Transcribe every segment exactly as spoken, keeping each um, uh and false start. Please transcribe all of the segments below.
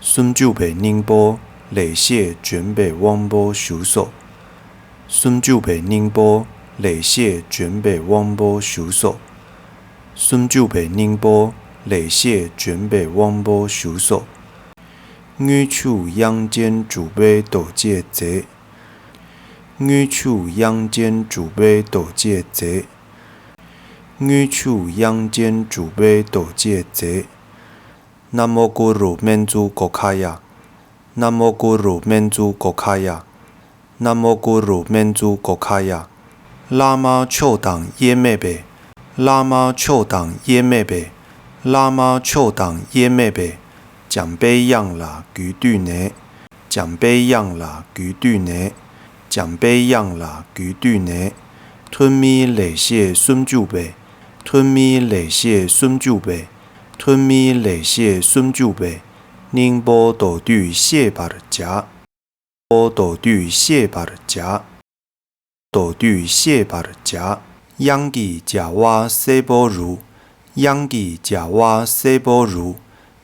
སུམ་ཅུ་པའི་སྙིང་པོ་ལེགས་བཤད་ལྗོན་པའི་དབང་པོ་བཞུགས་སོ། སུམ་ཅུ་པའི་སྙིང་པོ་ལེགས་བཤད་ལྗོན་པའི་དབང་པོ་བཞུགས་སོ། སུམ་ཅུ་པའི་སྙིང་པོ་ལེགས་བཤད་ལྗོན་པའི་དབང་པོ་བཞུགས་སོ། དངུལ་ཆུ་དབྱངས་ཅན་འབྲུག་པའི་རྡོ་རྗེས་མཛེས། དངུལ་ཆུ་དབྱངས་ཅན་འབྲུག་པའི་རྡོ་རྗེས་མཛེས། དངུལ་ཆུ་དབྱངས་ཅན་འབྲུག་པའི་རྡོ་རྗེས་མཛེས། ན་མོ་གུ་རུ་སྨན་བཙུན་གྷོ་ཥ་ཡ། ན་མོ་གུ་རུ་སྨན་བཙུན་གྷོ་ཥ་ཡ། ན་མོ་གུ་རུ་སྨན་བཙུན་གྷོ་ཥ་ཡ། བླ་མ་མཆོག་དང་དབྱེར་མེད་པའི། བླ་མ་མཆོག་དང་དབྱེར་མེད་པའི། བླ་མ་མཆོག་དང་དབྱེར་མེད་པའི། འཇམ་དཔལ་དབྱངས་ལ་གུས་བཏུད་ནས། འཇམ་དཔལ་དབྱངས་ལ་གུས་བཏུད་ནས། འཇམ་དཔལ་དབྱངས་ལ་གུས་བཏུད་ནས། ཐོན་མིའི་ལེགས་བཤད་སུམ་ཅུ་པའི། ཐོན་མིའི་ལེགས་བཤད་སུམ་ཅུ་པའི། ཐོན་མིའི་ལེགས་བཤད་སུམ་ཅུ་པའི། སྙིང་པོ་མདོར་བསྡུས་བཤད་པར་བྱ། པོ་མདོར་བསྡུས་བཤད་པར་བྱ། མདོར་བསྡུས་བཤད་པར་བྱ། དབྱངས་ཀྱི་བྱ་བ་གསལ་པོ་རུ། དབྱངས་ཀྱི་བྱ་བ་གསལ་པོ་རུ།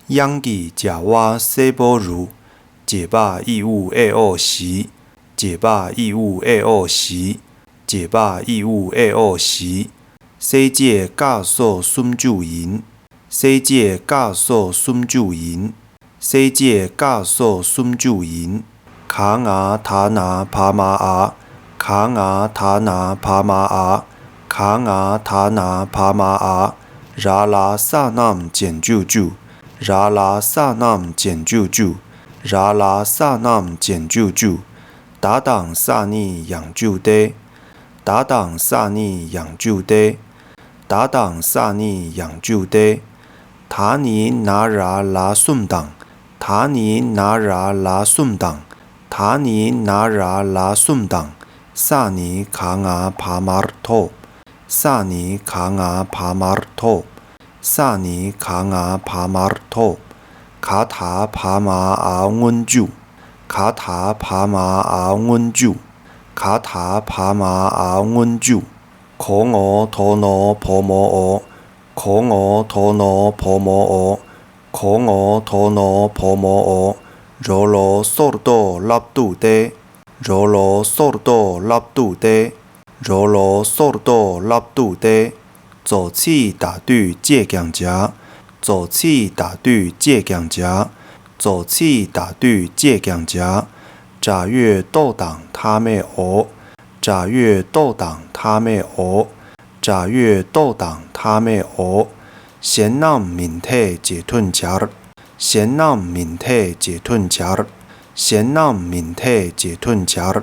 དབྱངས་ཀྱི་བྱ་བ་གསལ་པོ་རུ། རྗེས་དཔག་ཨི་ཨུ་ཨེ་ཨོ་བཞི། རྗེས་དཔག་ཨི་ཨུ་ཨེ་ཨོ་བཞི། རྗེས་དཔག་ཨི་ཨུ་ཨེ་ཨོ་བཞི། གསལ་བྱེད་ཀ་སོགས་སུམ་ཅུ་ཡིན། གསལ་བྱེད་ཀ་སོགས་སུམ་ཅུ་ཡིན། གསལ་བྱེད་ཀ་སོགས་སུམ་ཅུ་ཡིན། ག་ང་ད་ན་བ་མ་འ། ག་ང་ད་ན་བ་མ་འ། ག་ང་ད་ན་བ་མ་འ། ར་ལ་ས་རྣམས་རྗེས་འཇུག་བཅུ། ར་ལ་ས་རྣམས་རྗེས་འཇུག་བཅུ། ར་ལ་ས་རྣམས་རྗེས་འཇུག་བཅུ། ད་དང་ས་ནི་ཡང་འཇུག་སྟེ། ད་དང་ས་ནི་ཡང་འཇུག་སྟེ། ད་དང་ས་ནི་ཡང་འཇུག་སྟེ། ད་ནི་ན་ར་ལ་གསུམ་དང་། ད་ནི་ན་ར་ལ་གསུམ་དང་། ད་ནི་ན་ར་ལ་གསུམ་དང་། ས་ནི་ག་ང་བ་མར་ཐོབ། ས་ནི་ག་ང་བ་མར་ཐོབ། ས་ནི་ག་ང་བ་མར་ཐོབ། ག་ད་བ་མ་འ་སྔོན་འཇུག། ག་ད་བ་མ་འ་སྔོན་འཇུག། ག་ད་བ་མ་འ་སྔོན་འཇུག། གོ་ངོ་དོ་ནོ་བོ་མོ་འོ། གོ་ངོ་དོ་ནོ་བོ་མོ་འོ། གོ་ངོ་དོ་ནོ་བོ་མོ་འོ། རོ་ལོ་སོར་ཏོ་ལབ་ཏུ་སྟེ། རོ་ལོ་སོར་ཏོ་ལབ་ཏུ་སྟེ། རོ་ལོ་སོར་ཏོ་ལབ་ཏུ་སྟེ། རྫོགས་ཚིག་ད་དུས་ཅེས་ཀྱང་བྱ། རྫོགས་ཚིག་ད་དུས་ཅེས་ཀྱང་བྱ། རྫོགས་ཚིག་ད་དུས་ཅེས་ཀྱང་བྱ། སྒྲ་ཡོད་རྟོག་དང་མཐའ་མེད་འོ། སྒྲ་ཡོད་རྟོག་དང་མཐའ་མེད་འོ། སྒྲ་ཡོད་རྟོག་དང་མཐའ་མེད་འོ། གཞན་རྣམས་མིན་ཐད་རྗེས་མཐུན་སྦྱར། གཞན་རྣམས་མིན་ཐད་རྗེས་མཐུན་སྦྱར། གཞན་རྣམས་མིན་ཐད་རྗེས་མཐུན་སྦྱར།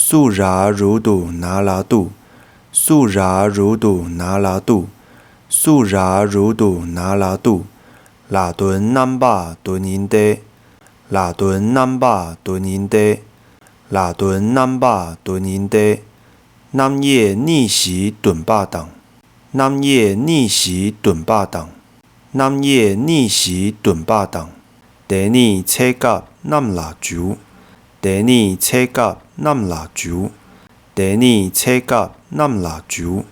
སུ་ར་རུ་དུ་ན་ལ་ཏུ། སུ་ར་རུ་དུ་ན་ལ་ཏུ། སུ་ར་རུ་དུ་ན་ལ་ཏུ། ལ་དོན་རྣམ་པ་དོན་ཡིན་ཏེ། ལ་དོན་རྣམ་པ་དོན་ཡིན་ཏེ། ལ་དོན་རྣམ་པ་དོན་ཡིན་ཏེ། རྣམ་དབྱེ་གཉིས་བཞིའི་བདུན་པ་དང་། རྣམ་དབྱེ་གཉིས་བཞིའི་བདུན་པ་དང་། རྣམ་དབྱེ་གཉིས་བཞིའི་བདུན་པ་དང་། དེ་ནི་ཚེ་སྐབས་རྣམས་ལ་འཇུག། དེ་ནི་ཚེ་སྐབས་རྣམས་ལ་འཇུག། དེ་ནི་ཚེ་སྐབས་རྣམས་ལ་འཇུག།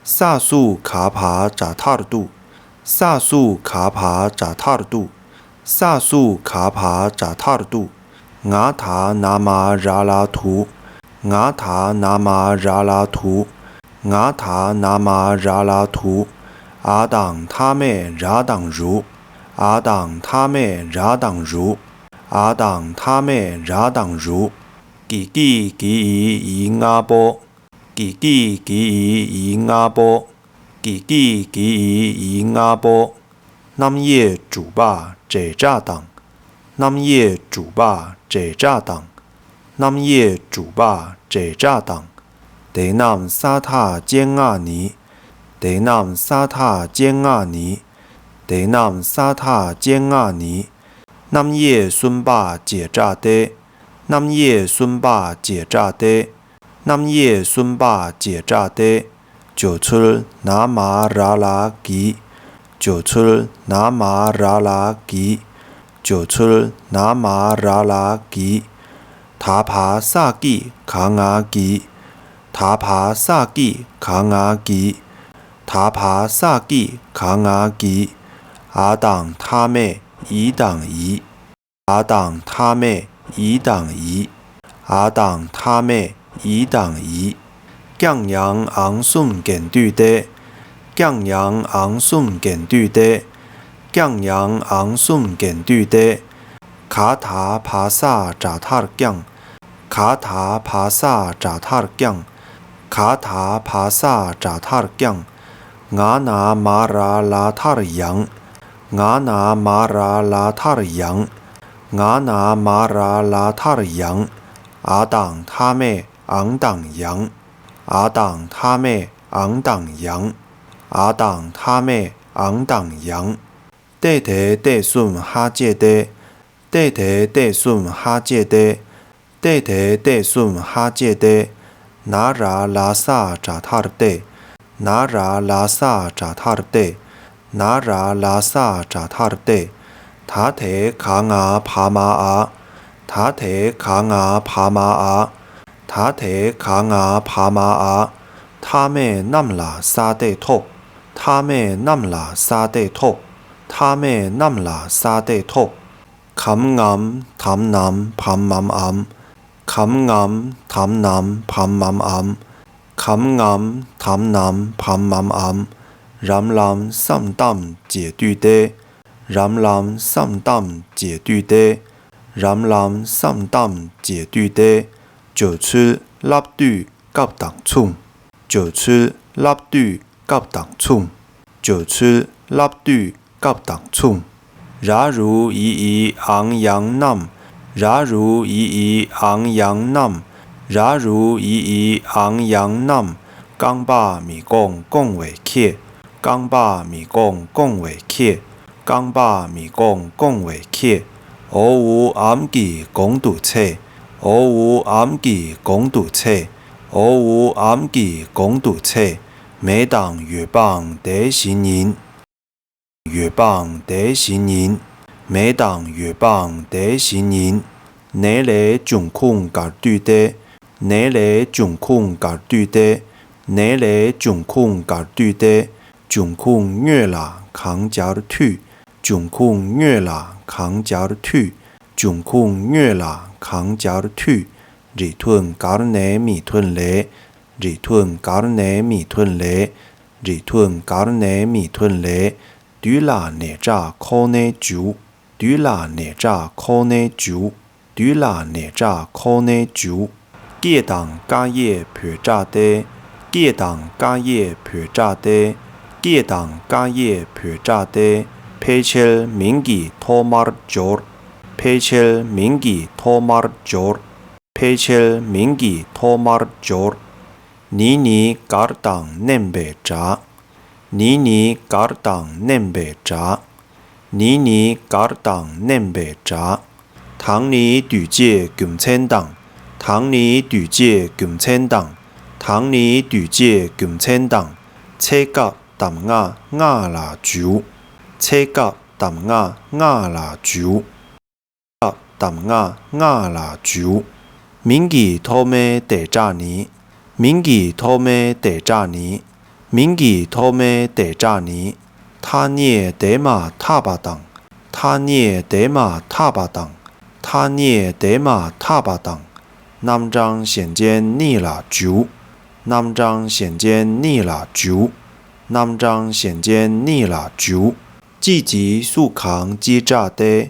ས་སུ་ག་བ་དྲ་མཐར་ཏུ། ས་སུ་ག་བ་དྲ་མཐར་ཏུ། ས་སུ་ག་བ་དྲ་མཐར་ཏུ། ང་ད་ན་མ་ར་ལ་དུ། ང་ད་ན་མ་ར་ལ་དུ། ང་ད་ན་མ་ར་ལ་དུ། འ་དང་མཐའ་མེད་ར་དང་རུ། འ་དང་མཐའ་མེད་ར་དང་རུ། འ་དང་མཐའ་མེད་ར་དང་རུ། གི་ཀི་གི་འི་ཡི་ལྔ་པོ། གི་ཀི་གི་འི་ཡི་ལྔ་པོ། གི་ཀི་གི་འི་ཡི་ལྔ་པོ། རྣམ་དབྱེ་དྲུག་པ་འབྲེལ་སྒྲ་དང་། རྣམ་དབྱེ་དྲུག་པ་འབྲེལ་སྒྲ་དང་། རྣམ་དབྱེ་དྲུག་པ་འབྲེལ་སྒྲ་དང་། དེ་རྣམས་ས་མཐའ་ཅན་ལྔ་ནི། དེ་རྣམས་ས་མཐའ་ཅན་ལྔ་ནི། དེ་རྣམས་ས་མཐའ་ཅན་ལྔ་ནི། རྣམ་དབྱེ་གསུམ་པ་བྱེད་སྒྲ་སྟེ། རྣམ་དབྱེ་གསུམ་པ་བྱེད་སྒྲ་སྟེ། རྣམ་དབྱེ་གསུམ་པ་བྱེད་སྒྲ་སྟེ། སྦྱོར་ཚུལ་ན་མ་ར་ལ་གི། སྦྱོར་ཚུལ་ན་མ་ར་ལ་གི། སྦྱོར་ཚུལ་ན་མ་ར་ལ་གི། ད་བ་ས་ཀི་ག་ང་གི། ད་བ་ས་ཀི་ག་ང་གི། ད་བ་ས་ཀི་ག་ང་གི། འ་དང་མཐའ་མེད་འི་དང་ཡི། ཨ་དང་མཐའ་མེད་ཨི་དང་ཨི། ཨ་དང་མཐའ་མེད་ཨི་དང་ཨི། ཀྱང་ཡང་ཨང་གསུམ་གྱེན་བསྡུས་ཏེ། ཀྱང་ཡང་ཨང་གསུམ་གྱེན་བསྡུས་ཏེ། ཀྱང་ཡང་ཨང་གསུམ་གྱེན་བསྡུས་ཏེ། ག་ད་བ་ས་དྲག་མཐར་ཀྱང་། ག་ད་བ་ས་དྲག་མཐར་ཀྱང་། ག་ད་བ་ས་དྲག་མཐར་ཀྱང་། ང་ན་མ་ར་ལ་མཐར་ཡང་། ང་ན་མ་ར་ལ་མཐར་ཡང་། ང་ན་མ་ར་ལ་མཐར་ཡང་། ཨ་དང་མཐའ་མེད་ཨང་དང་ཡང་། ཨ་དང་མཐའ་མེད་ཨང་དང་ཡང་། ཨ་དང་མཐའ་མེད་ཨང་དང་ཡང་། ཏེ་དེ་ཏེ་གསུམ་ཧ་ཅེ་ཏེ། ཏེ་དེ་ཏེ་གསུམ་ཧ་ཅེ་ཏེ། ཏེ་དེ་ཏེ་གསུམ་ཧ་ཅེ་ཏེ། ན་ར་ལ་ས་དྲག་མཐར་ཏེ། ན་ར་ལ་ས་དྲག་མཐར་ཏེ། ན་ར་ལ་ས་དྲག་མཐར་ཏེ། ད་དེ་ག་ང་བ་མ་ཨ། ད་དེ་ག་ང་བ་མ་ཨ། ད་དེ་ག་ང་བ་མ་ཨ། མཐའ་མེད་གནམ་ལ་ས་ཏེ་ཐོབ། མཐའ་མེད་གནམ་ལ་ས་ཏེ་ཐོབ། མཐའ་མེད་གནམ་ལ་ས་ཏེ་ཐོབ། གམ་ངམ་དམ་ནམ་བམ་མམ་འམ། གམ་ངམ་དམ་ནམ་བམ་མམ་འམ། གམ་ངམ་དམ་ནམ་བམ་མམ་འམ། རམ་ལམ་སམ་ཏམ་ཅེ་བསྡུས་ཏེ། རམ་ལམ་སམ་ཏམ་ཅེ་བསྡུས་ཏེ། རམ་ལམ་སམ་ཏམ་ཅེ་བསྡུས་ཏེ། སྦྱོར་ཚུལ་སླབ་དུས་སྐབས་དང་མཚུངས། སྦྱོར་ཚུལ་སླབ་དུས་སྐབས་དང་མཚུངས། སྦྱོར་ཚུལ་སླབ་དུས་སྐབས་དང་མཚུངས། ར་རུ་ཨི་ཨི་ཨང་ཡང་ནམ། ར་རུ་ཨི་ཨི་ཨང་ཡང་ནམ། ར་རུ་ཨི་ཨི་ཨང་ཡང་ནམ། རྐང་པ་མི་སྐོང་སྐོང་བའི་ཁྱེད། རྐང་པ་མི་སྐོང་སྐོང་བའི་ཁྱེད། རྐང་པ་མི་སྐོང་སྐོང་བའི་ཁྱེད། འོ་འུ་འམ་གྱི་གོང་དུ་ཚེ། འོ་འུ་འམ་གྱི་གོང་དུ་ཚེ། འོ་འུ་འམ་གྱི་གོང་དུ་ཚེ། མེད་དང་ཡོད་པའང་དེ་བཞིན་ཡིན། ཡོད་པའང་དེ་བཞིན་ཡིན། མེད་དང་ཡོད་པའང་དེ་བཞིན་ཡིན། ནས་ལས་འབྱུང་ཁུངས་འགལ་བསྡུས་ཏེ། ནས་ལས་འབྱུང་ཁུངས་འགལ་བསྡུས་ཏེ། ནས་ལས་འབྱུང་ཁུངས་འགལ་བསྡུས་ཏེ། འབྱུང་ཁུངས་དངོས་ལ་གང་སྦྱར་འཐུས། འབྱུང་ཁུངས་དངོས་ལ་གང་སྦྱར་འཐུས། འབྱུང་ཁུངས་དངོས་ལ་གང་སྦྱར་འཐུས། རི་ཐུང་གར་ནས་མི་ཐོན་ལས། རི་ཐུང་གར་ནས་མི་ཐོན་ལས། རི་ཐུང་གར་ནས་མི་ཐོན་ལས། བདུད་ལ་ནས་སྒྲ་ཁོ་ནས་འཇུག། བདུད་ལ་ནས་སྒྲ་ཁོ་ནས་འཇུག། བདུད་ལ་ནས་སྒྲ་ཁོ་ནས་འཇུག། སྐྱེ་དང་ཀ་ཡེ་བོད་སྒྲ་སྟེ། སྐྱེ་དང་ཀ་ཡེ་བོད་སྒྲ་སྟེ། སྐྱེ་དང་ཀ་ཡེ་བོད་སྒྲ་སྟེ། ཕལ་ཆེར་མིང་གི་ཐོག་མར་སྦྱོར། ཕལ་ཆེར་མིང་གི་ཐོག་མར་སྦྱོར། ཕལ་ཆེར་མིང་གི་ཐོག་མར་སྦྱོར། ནི་ནི་གར་དང་མནན་པའི་སྒྲ། ནི་ནི་གར་དང་མནན་པའི་སྒྲ། ནི་ནི་གར་དང་མནན་པའི་སྒྲ། དང་ནི་འདུས་བྱས་རྒྱུ་མཚན་དང་། དང་ནི་འདུས་བྱས་རྒྱུ་མཚན་དང་། དང་ནི་འདུས་བྱས་རྒྱུ་མཚན་དང་། ཚེ་སྐབས་གདམས་ངག་སྔགས་ལ་འཇུག། ཚེ་སྐབས་གདམས་ངག་སྔགས་ལ་འཇུག། སྐབས་གདམས་ངག་སྔགས་ལ་འཇུག། མིང་གི་ཐོག་མའི་འདས་སྒྲ་ནི། མིང་གི་ཐོག་མའི་འདས་སྒྲ་ནི། མིང་གི་ཐོག་མའི་འདས་སྒྲ་ནི། ཐ་སྙད་འདས་མ་ཐག་པ་དང་། ཐ་སྙད་འདས་མ་ཐག་པ་དང་། ཐ་སྙད་འདས་མ་ཐག་པ་དང་། རྣམ་གྲངས་གཞན་ཅན་གཉིས་ལ་འཇུག། རྣམ་གྲངས་གཞན་ཅན་གཉིས་ལ་འཇུག། རྣམ་གྲངས་གཞན་ཅན་གཉིས་ལ་འཇུག། ཅི་ཇི་སུ་གང་ཅི་སྒྲ་སྟེ།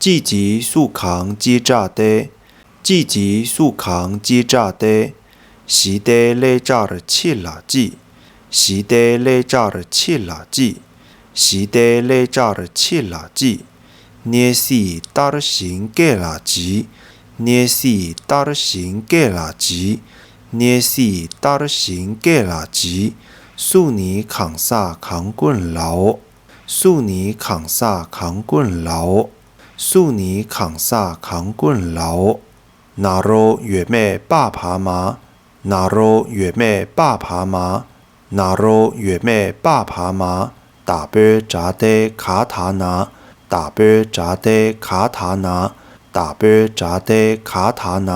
ཅི་ཇི་སུ་གང་ཅི་སྒྲ་སྟེ། ཅི་ཇི་སུ་གང་ཅི་སྒྲ་སྟེ། ཞི་སྟེ་ལེགས་སྦྱར་ཕྱི་ལ་ཅི། ཞི་སྟེ་ལེགས་སྦྱར་ཕྱི་ལ་ཅི། ཞི་སྟེ་ལེགས་སྦྱར་ཕྱི་ལ་ཅི། གནས་སྲིད་བསྟར་ཞིང་སྐད་ལ་ཇི། གནས་སྲིད་བསྟར་ཞིང་སྐད་ལ་ཇི། གནས་སྲིད་བསྟར་ཞིང་སྐད་ལ་ཇི། སུ་ནི་གང་ཟག་གང་ཀུན་ལའོ། སུ་ནི་གང་ཟག་གང་ཀུན་ལའོ། སུ་ནི་གང་ཟག་གང་ཀུན་ལའོ། ན་རོ་ཡོད་མེད་པ་བ་མ། ན་རོ་ཡོད་མེད་པ་བ་མ། ན་རོ་ཡོད་མེད་པ་བ་མ། བདག་པོའི་སྒྲ་སྟེ་ག་ད་ན། བདག་པོའི་སྒྲ་སྟེ་ག་ད་ན། བདག་པོའི་སྒྲ་སྟེ་ག་ད་ན།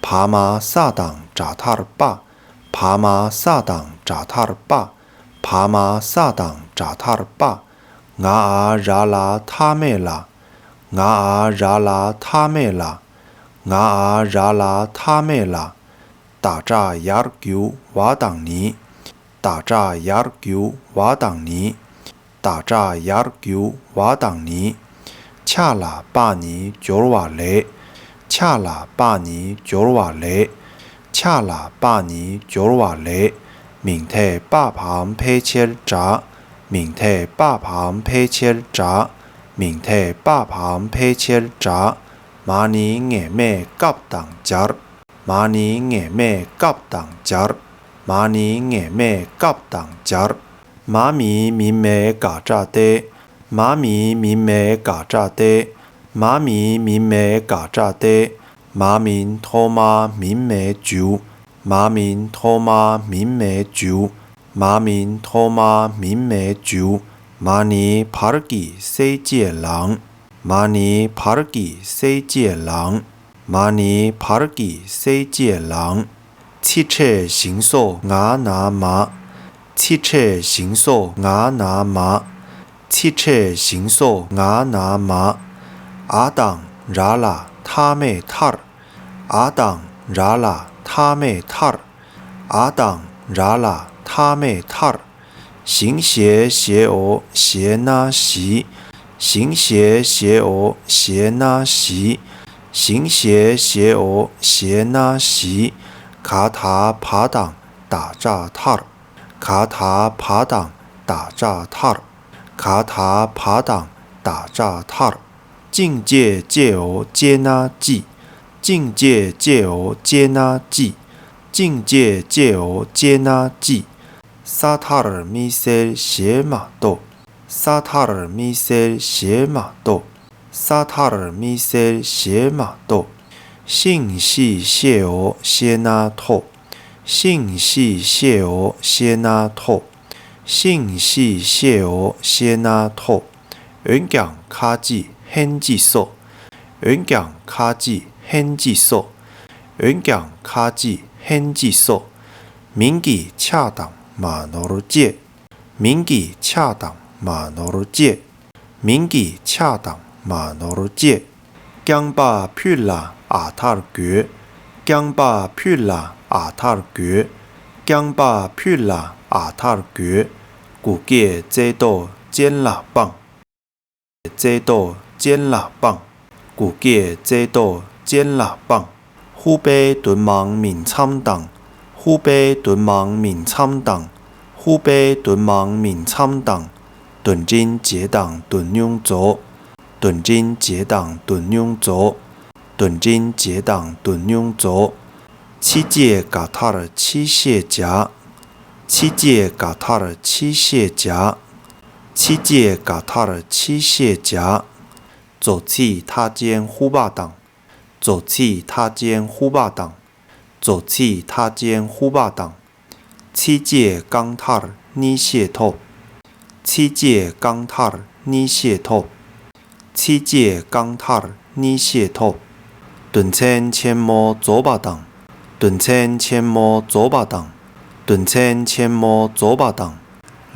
བ་མ་ས་དང་སྒྲ་མཐར་པ། བ་མ་ས་དང་སྒྲ་མཐར་པ། བ་མ་ས་དང་སྒྲ་མཐར་པ། ང་འ་ར་ལ་མཐའ་མེད་ལ། ང་ཨ་ར་ལ་ཐ་མེད་ལ། ང་ཨ་ར་ལ་ཐ་མེད་ལ། ད་དྲག་ཡར་རྒྱུག་བ་དང་ནི། ད་དྲག་ཡར་རྒྱུག་བ་དང་ནི། ད་དྲག་ཡར་རྒྱུག་བ་དང་ནི། ཆ་ལ་པ་ནི་སྦྱོར་བ་ལས། ཆ་ལ་པ་ནི་སྦྱོར་བ་ལས། ཆ་ལ་པ་ནི་སྦྱོར་བ་ལས། མིང་མཐའི་པ་བམ་ཕལ་ཆེར་འདྲ། མིང་མཐའི་པ་བམ་ཕལ་ཆེར་འདྲ། མིང་མཐའི་པ་བམ་ཕལ་ཆེར་འདྲ། མ་ནི་ངེས་མེད་སྐབས་དང་སྦྱར། མ་ནི་ངེས་མེད་སྐབས་དང་སྦྱར། མ་ནི་ངེས་མེད་སྐབས་དང་སྦྱར། མ་མིན་མིན་མེད་དགག་སྒྲ་སྟེ། མ་མིན་མིན་མེད་དགག་སྒྲ་སྟེ། མ་མིན་མིན་མེད་དགག་སྒྲ་སྟེ། མ་མིན་ཐོག་མ་མིན་མེད་མཇུག། མ་མིན་ཐོག་མ་མིན་མེད་མཇུག། མ་མིན་ཐོག་མ་མིན་མེད་མཇུག། མ་ནི་བར་གྱི་གསལ་བྱེད་ལའང་། མ་ནི་བར་གྱི་གསལ་བྱེད་ལའང་། མ་ནི་བར་གྱི་གསལ་བྱེད་ལའང་། ཚིག་ཕྲད་ཞིང་སོགས་ང་ན་མ། ཚིག་ཕྲད་ཞིང་སོགས་ང་ན་མ། ཚིག་ཕྲད་ཞིང་སོགས་ང་ན་མ། འ་དང་ར་ལ་མཐའ་མེད་མཐར། འ་དང་ར་ལ་མཐའ་མེད་མཐར། འ་དང་ར་ལ་མཐའ་མེད་མཐར། ཞིང་ཞེས་ཞེའོ་ཞེ་ན་ཞི། ཞིང་ཞེས་ཞེའོ་ཞེ་ན་ཞི། ཞིང་ཞེས་ཞེའོ་ཞེ་ན་ཞི། ག་ད་བ་དང་ད་དྲག་མཐར། ག་ད་བ་དང་ད་དྲག་མཐར། ག་ད་བ་དང་ད་དྲག་མཐར། ཅིང་ཅེས་ཅེའོ་ཅེ་ན་ཅི། ཅིང་ཅེས་ཅེའོ་ཅེ་ན་ཅི། ཅིང་ཅེས་ཅེའོ་ཅེ་ན་ཅི། ས་མཐར་མི་སེར་ཞེས་མ་གཏོགས། ས་མཐར་མི་སེར་ཞེས་མ་གཏོགས། ས་མཐར་མི་སེར་ཞེས་མ་གཏོགས། ཤིང་ཤི་ཤེའོ་ཤེ་ན་ཐོབ། ཤིང་ཤི་ཤེའོ་ཤེ་ན་ཐོབ། ཤིང་ཤི་ཤེའོ་ཤེ་ན་ཐོབ། འོན་ཀྱང་ཁ་ཅིག་ཧན་ཅིག་སོགས། འོན་ཀྱང་ཁ་ཅིག་ཧན་ཅིག་སོགས། འོན་ཀྱང་ཁ་ཅིག་ཧན་ཅིག་སོགས། མིང་གི་ཆ་དང་མ་ནོར་བཅས། མིང་གི་ཆ་དང་མ་ནོར་བཅས། མིང་གི་ཆ་དང་མ་ནོར་བཅས། རྐྱང་པ་ཕུད་ལ་འ་མཐར་དགོད། རྐྱང་པ་ཕུད་ལ་འ་མཐར་དགོད། རྐྱང་པ་ཕུད་ལ་འ་མཐར་དགོད། གུག་སྐེད་རྩེ་ཏོག་ཅན་ལ་སྤང་། རྩེ་ཏོག་ཅན་ལ་སྤང་། གུག་སྐེད་རྩེ་ཏོག་ཅན་ལ་སྤང་། ཧུ་པའི་དོན་མང་མིང་མཚམས་དང་། ཧུ་པའི་དོན་མང་མིང་མཚམས་དང་། ཧུ་པའི་དོན་མང་མིང་མཚམས་དང་། དོན་འབྲིང་བྱེད་དང་དོན་སྙིང་རྫོགས། དོན་འབྲིང་བྱེད་དང་དོན་སྙིང་རྫོགས། དོན་འབྲིང་བྱེད་དང་དོན་སྙིང་རྫོགས། ཚིགས་བཅད་ག་མཐར་ཕྱིས་ཤད་བྱ། ཚིགས་བཅད་ག་མཐར་ཕྱིས་ཤད་བྱ། ཚིགས་བཅད་ག་མཐར་ཕྱིས་ཤད་བྱ། རྫོགས་ཚིག་མཐའ་ཅན་ཧུ་པ་དང་། རྫོགས་ཚིག་མཐའ་ཅན་ཧུ་པ་དང་། རྫོགས་ཚིག་མཐའ་ཅན་ཧུ་པ་དང་། ཚིགས་བཅད་རྐང་མཐར་གཉིས་ཤད་ཐོབ། ཚིགས་བཅད་རྐང་མཐར་གཉིས་ཤད་ཐོབ། ཚིགས་བཅད་རྐང་མཐར་གཉིས་ཤད་ཐོབ། དོན་ཚན་ཆེན་མོ་རྫོགས་པ་དང་། དོན་ཚན་ཆེན་མོ་རྫོགས་པ་དང་། དོན་ཚན་ཆེན་མོ་རྫོགས་པ་དང་།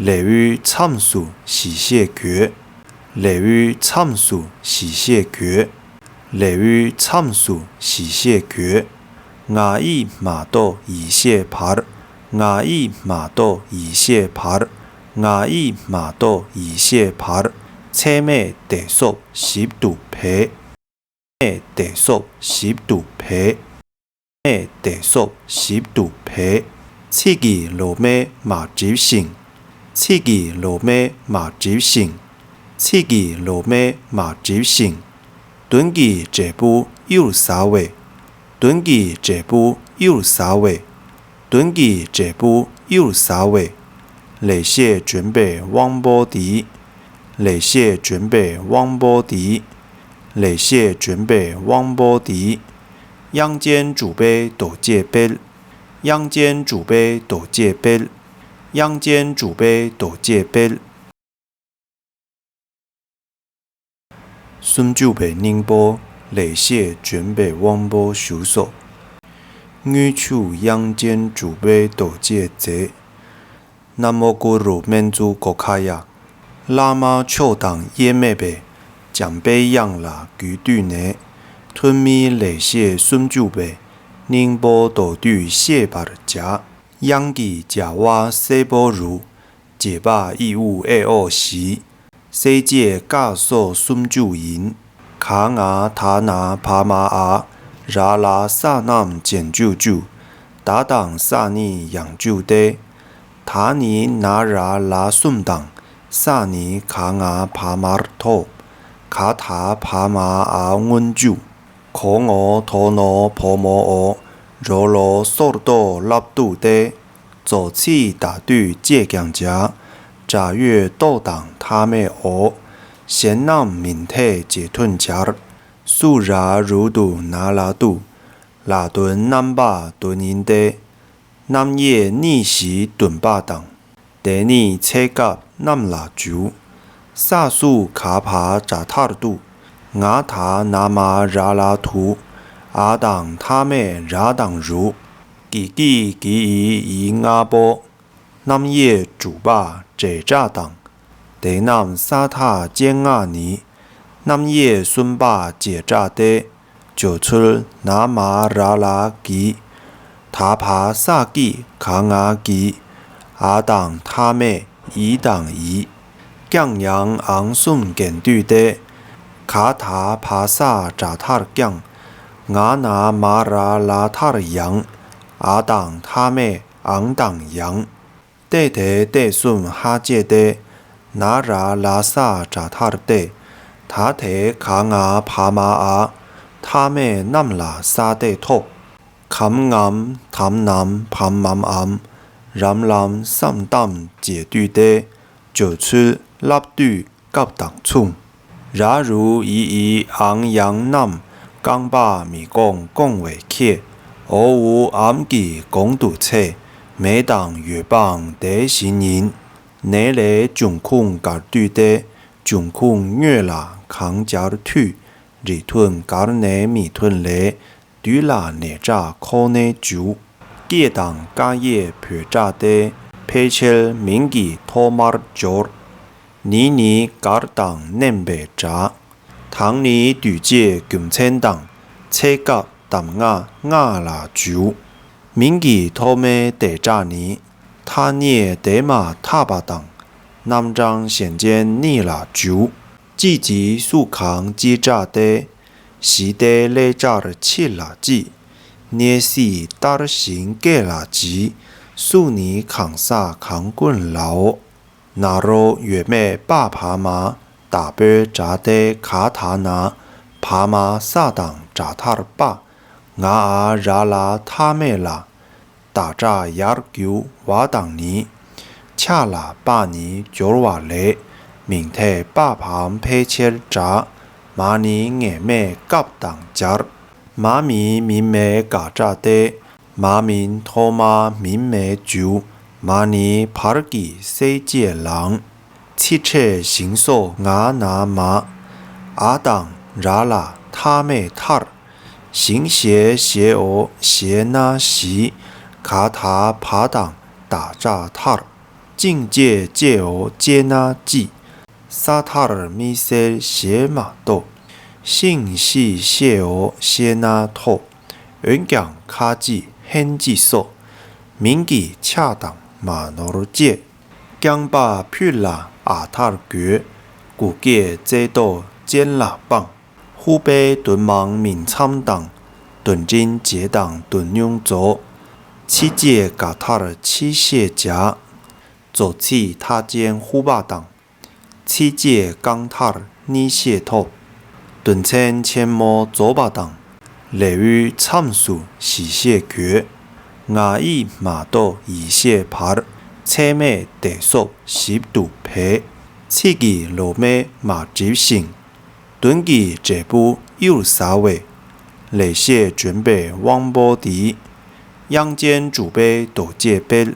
ལེའུའི་མཚམས་སུ་ཞི་ཤད་དགོད། ལེའུའི་མཚམས་སུ་ཞི་ཤད་དགོད། ལེའུའི་མཚམས་སུ་ཞི་ཤད་དགོད། ང་ཡིག་མ་གཏོགས་ཡིད་ཤེས་བར། ང་ཡིག་མ་གཏོགས་ཡིད་ཤེས་བར། ང་ཡིག་མ་གཏོགས་ཡིད་ཤེས་བར། ཚད་མས་བདེ་སོགས་ཞིབ་ཏུ་འབད། ཚད་མས་བདེ་སོགས་ཞིབ་ཏུ་འབད། ཚད་མས་བདེ་སོགས་ཞིབ་ཏུ་འབད། ཚིག་གི་ལོག་མེ་མ་བསྒྲིབས་ཤིང་། ཚིག་གི་ལོག་མེ་མ་བསྒྲིབས་ཤིང་། ཚིག་གི་ལོག་མེ་མ་བསྒྲིབས་ཤིང་། དོན་གྱི་འབྲས་བུ་གཡུར་ཟ་བས། དོན་གྱི་འབྲས་བུ་གཡུར་ཟ་བས། དོན་གྱི་འབྲས་བུ་གཡུར་ཟ་བས། ལེགས་བཤད་ལྗོན་པའི་དབང་པོ་འདི། ལེགས་བཤད་ལྗོན་པའི་དབང་པོ་འདི། ལེགས་བཤད་ལྗོན་པའི་དབང་པོ་འདི། དབྱངས་ཅན་འབྲུག་པའི་རྡོ་རྗེ་དཔལ། དབྱངས་ཅན་འབྲུག་པའི་རྡོ་རྗེ་དཔལ། དབྱངས་ཅན་འབྲུག་པའི་རྡོ་རྗེ་དཔལ། སུམ་ཅུ་པའི་སྙིང་པོ། ལེགས་བཤད་ལྗོན་པའི་དབང་པོ་བཞུགས་སོ། དངུལ་ཆུ་དབྱངས་ཅན་འབྲུག་པའི་རྡོ་རྗེས་མཛེས། ན་མོ་གུ་རུ་སྨན་ཛུ་གོ་ཁ་ཡ། བླ་མ་མཆོག་དང་དབྱེར་མེད་པའི། འཇམ་པའི་དབྱངས་ལ་གུས་བཏུད་ནས། ཐུན་མིན་ལེགས་བཤད་སུམ་ཅུ་པའི། སྙིང་པོ་མདོར་བསྡུས་བཤད་པར་བྱ། དབྱངས་ཀྱི་བྱ་བ་གསལ་པོ་རུ། རྗེས་དཔག་ཨི་ཨུ་ཨེ་ཨོ་བཞི། གསལ་བྱེད་ཀ་སོགས་སུམ་ཅུ་ཡིན། ག་ང་ད་ན་བ་མ་འ། ར་ལ་ས་རྣམས་རྗེས་འཇུག་བཅུ། ད་དང་ས་ནི་ཡང་འཇུག་སྟེ། ད་ནི་ན་ར་ལ་གསུམ་དང་། ས་ནི་ག་ང་བ་མར་ཐོབ། ག་ད་བ་མ་འ་སྔོན་འཇུག་གོ་ངོ་དོ་ནོ་བོ་མོ་འོ། རོ་ལོ་སོར་ཏོ་ལབ་ཏུ་སྟེ། རྫོགས་ཚིག་ད་དུས་ཅེས་ཀྱང་བྱ། སྒྲ་ཡོད་རྟོག་དང་མཐའ་མེད་འོ། གཞན་རྣམས་མིན་ཐད་རྗེས་མཐུན་སྦྱར། སུ་ར་རུ་དུ་ན་ལ་ཏུ། ལ་དོན་རྣམ་པ་དོན་ཡིན་ཏེ། རྣམ་དབྱེ་གཉིས་བཞིའི་བདུན་པ་དང་། དེ་ནི་ཚེ་སྐབས་རྣམས་ལ་འཇུག་ས་སུ་ག་བ་སྒྲ་མཐར་ཏུ། ང་ད་ན་མ་ར་ལ་དུ། འ་དང་མཐའ་མེད་ར་དང་རུ། གི་ཀྱི་གི་ཡི་ཡི་ལྔ་པོ། རྣམ་དབྱེ་དྲུག་པ་འབྲེལ་སྒྲ་དང་། དེ་རྣམས་ས་མཐའ་ཅན་ལྔ་ནི། རྣམ་དབྱེ་གསུམ་པ་བྱེད་སྒྲ་སྟེ། སྦྱོར་ཚུལ་ན་མ་ར་ལ་གི། ད་བ་ས་ཀྱི་ག་ང་གི། འ་དང་མཐའ་མེད་ཡི་དང་ཡི། ཀྱང་ཡང་འང་གསུམ་རྒྱན་སྡུད་དེ། ག་ད་བ་ས་སྒྲ་མཐར་ཀྱང་། ང་ན་མ་ར་ལ་མཐར་ཡང་། འ་དང་མཐའ་མེད་འང་དང་ཡང་། ཏེ་དེ་སྟེ་གསུམ་ཧ་བཅད་དེ། ན་ར་ལ་ས་སྒྲ་མཐར་ཏེ། ད་དེ་ག་ང་བ་མ་འ། མཐའ་མེད་རྣམས་ལ་ས་སྟེ་ཐོབ། གམ་ངམ་དམ་ནམ་བམ་མམ་འམ། རམ་ལམ་སམ་ཏམ་བཅས་སྡུད་དེ། སྦྱོར་ཚུལ་ལབ་སྡུད་སྐབས་དང་མཚུངས། ར་རུ་ཡི་ཡི་འང་ཡང་རྣམས། རྐང་པ་མི་སྐོང་སྐོང་བས་ཁྱེད། འོ་འུ་འམ་གྱི་གོང་དུ་ཚེ། མེ་དང་ཡོད་པའང་དེ་བཞིན་ཡིན། ནས་ལས་འབྱུང་ཁུངས་གར་སྡུད་དེ། འབྱུང་ཁུངས་དངོས་ལ་གང་སྦྱར་འཐུས། རིགས་མཐུན་གར་ནས་མི་མཐུན་ལས། དུས་ལ་ནས་སྒྲ་ཁོ་ནའི་མཇུག་སྐད་དང་ཀ་ཡེ་བོད་སྒྲ་སྟེ། ཕལ་ཆེར་མིང་གི་ཐོག་མར་སྦྱོར། ནི་ནི་གར་དང་མནན་པའི་སྒྲ། དང་ནི་དུས་བཅད་རྒྱུ་མཚན་དང་། ཚེ་སྐབས་གདམས་ངག་སྔགས་ལ་འཇུག་མིང་གི་ཐོག་མའི་འབྲེལ་སྒྲ་ནི། ཐ་སྙད་དེ་མ་ཐག་པ་དང་། རྣམ་གྲངས་གཞན་ཅན་གཉིས་ལ་འཇུག་ཅི་ཇི་སུ་གང་ཅི་སྒྲ་སྟེ། ཞི་སྟེ་ལེགས་སྦྱར་ཕྱི་ལ་ཅི། གནས་སྲིད་ལྟར་ཞིང་སྐད་ལ་ཇི། སུ་ནི་གང་ཟག་གང་ཀུན་ལའོ། ན་རོ་ཡོད་མེད་པ་བ་མ། བདག་པོའི་སྒྲ་སྟེ་ག་ད་ན། བ་མ་ས་དང་སྒྲ་མཐར་པ། ང་འ་ར་ལ་མཐའ་མེད་ལ། བདག་སྒྲ་ཡར་རྒྱུ་བ་དང་ནི། ཆ་ལ་པ་ནི་སྦྱོར་བ་ལས། མིང་མཐའི་པ་བམ་ཕལ་ཆེར་འདྲ། མ་ནི་ངེས་མེད་སྐབས་དང་སྦྱར། མ་མིན་མིན་མེད་དགག་སྒྲ་སྟེ། མ་མིན་ཐོག་མ་མིན་མེད་མཇུག་མ་ནི་བར་གྱི་གསལ་བྱེད་ལའང་། ཚིག་ཕྲད་ཞིང་སོགས་ང་ན་མ། འ་དང་ར་ལ་མཐའ་མེད་མཐར། ཞིང་ཞེས་ཞེའོ་ཞེ་ན་ཞི། ག་ད་བ་དང་བདག་སྒྲ་མཐར། ཅིང་ཅེས་ཅེའོ་ཅེ་ན་ཅི། ས་མཐར་མི་སེར་ཞེས་མ་གཏོགས། ཤིང་ཤི་ཤེའོ་ཤེ་ན་ཐོབ། འོན་ཀྱང་ཁ་ཅིག་ཧན་ཅིག་སོགས། མིང་གི་ཆ་དང་མ་ནོར་བཅས། རྐྱང་པ་ཕུད་ལ་འ་མཐར་དགོས། གུག་སྐྱེད་རྩེ་ཏོག་ཅན་ལ་སྤང་། ཧུ་པའི་དོན་མང་མིང་མཚམས་དང་། དོན་འབྲིང་བྱེད་དང་དོན་ཉུང་རྫོགས། ཕྱི་བྱེད་ག་མཐར་ཕྱི་ཤེས་བྱ། རྫོགས་ཚིག་མཐའ་ཅན་ཧུ་པ་དང་། ཚིག་བཅད་རྐང་མཐར་གཉིས་ཤེས་ཐོབ། དོན་ཚན་ཆེན་མོ་རྫོགས་པ་དང་། ལེའུའི་མཚམས་སུ་ཞི་ཤེས་དགོས། ང་ཡིག་མ་གཏོགས་ཡིད་ཤེས་བར། ཚད་མས་བརྡས་གསོབ་ཞིབ་ཏུ་འབད། ཚིག་གི་ལོ་མས་མ་བསྒྲིབས་ཤིང་། དོན་གྱི་འབྲས་བུ་གཡུར་ཟ་བའི། ལེགས་བཤད་ལྗོན་པའི་དབང་པོ་འདི། དབྱངས་ཅན་གྲུབ་པའི་རྡོ་རྗེ་དཔལ།